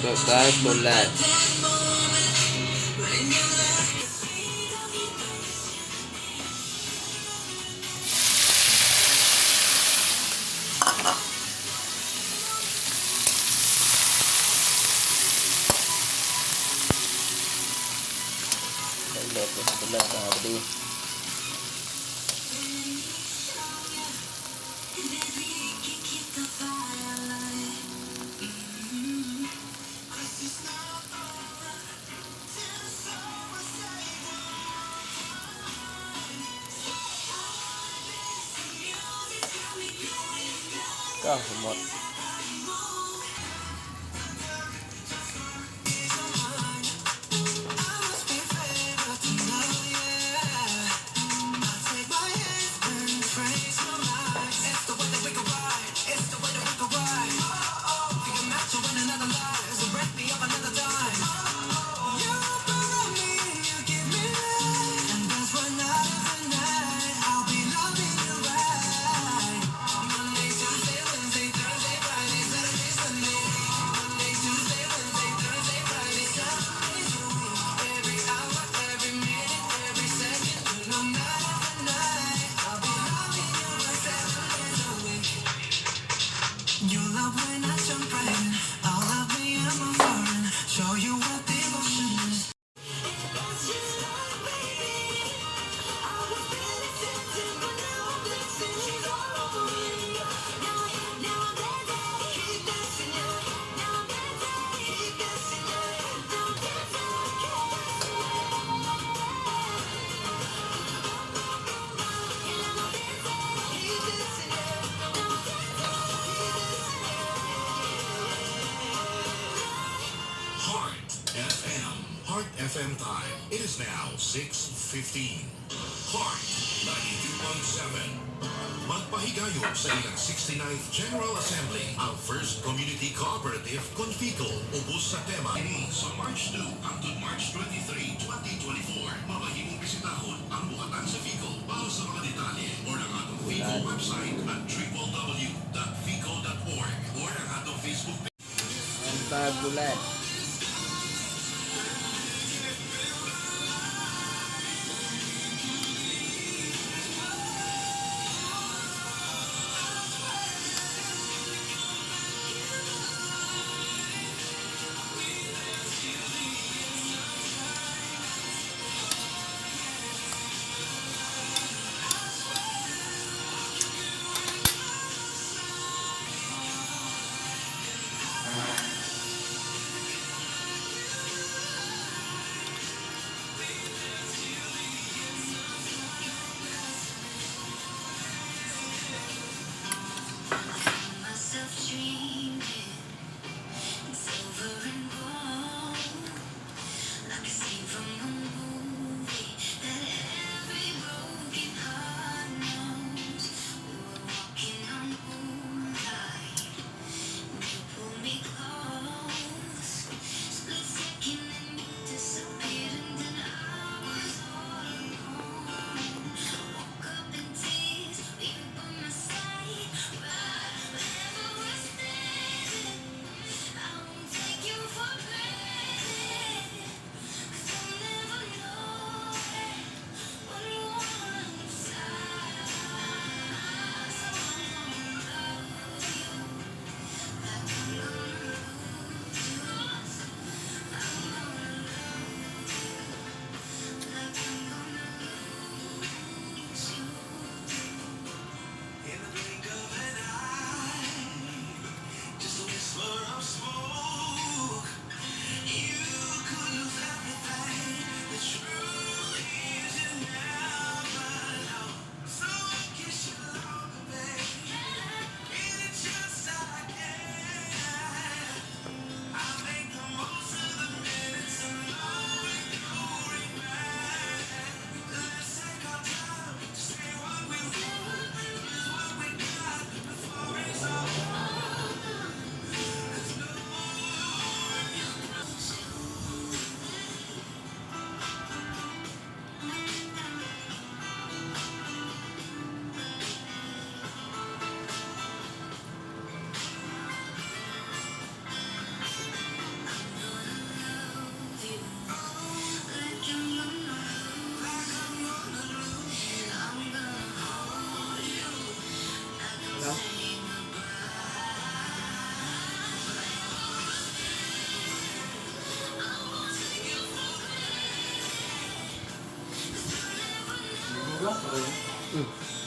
Dark bulad. Toilet, bulad mga buddy. Kahumot. You love when I jump right in. I'll love me, I'm a foreign. Show you what devotion is. Heart FM. Heart FM time. It is now 6:15. Heart 92.7. Magpahigayon sa ilang 69th General Assembly ang First Community Cooperative Confico ubos sa tema ini sa March 2 hangtod March 23, 2024. Mamahimong bisitahon ang buhatan sa FICO para sa mga detalye or ang atong FICO website at www.fico.org or ang atong Facebook page. Ang pagulad. Diba? Okay.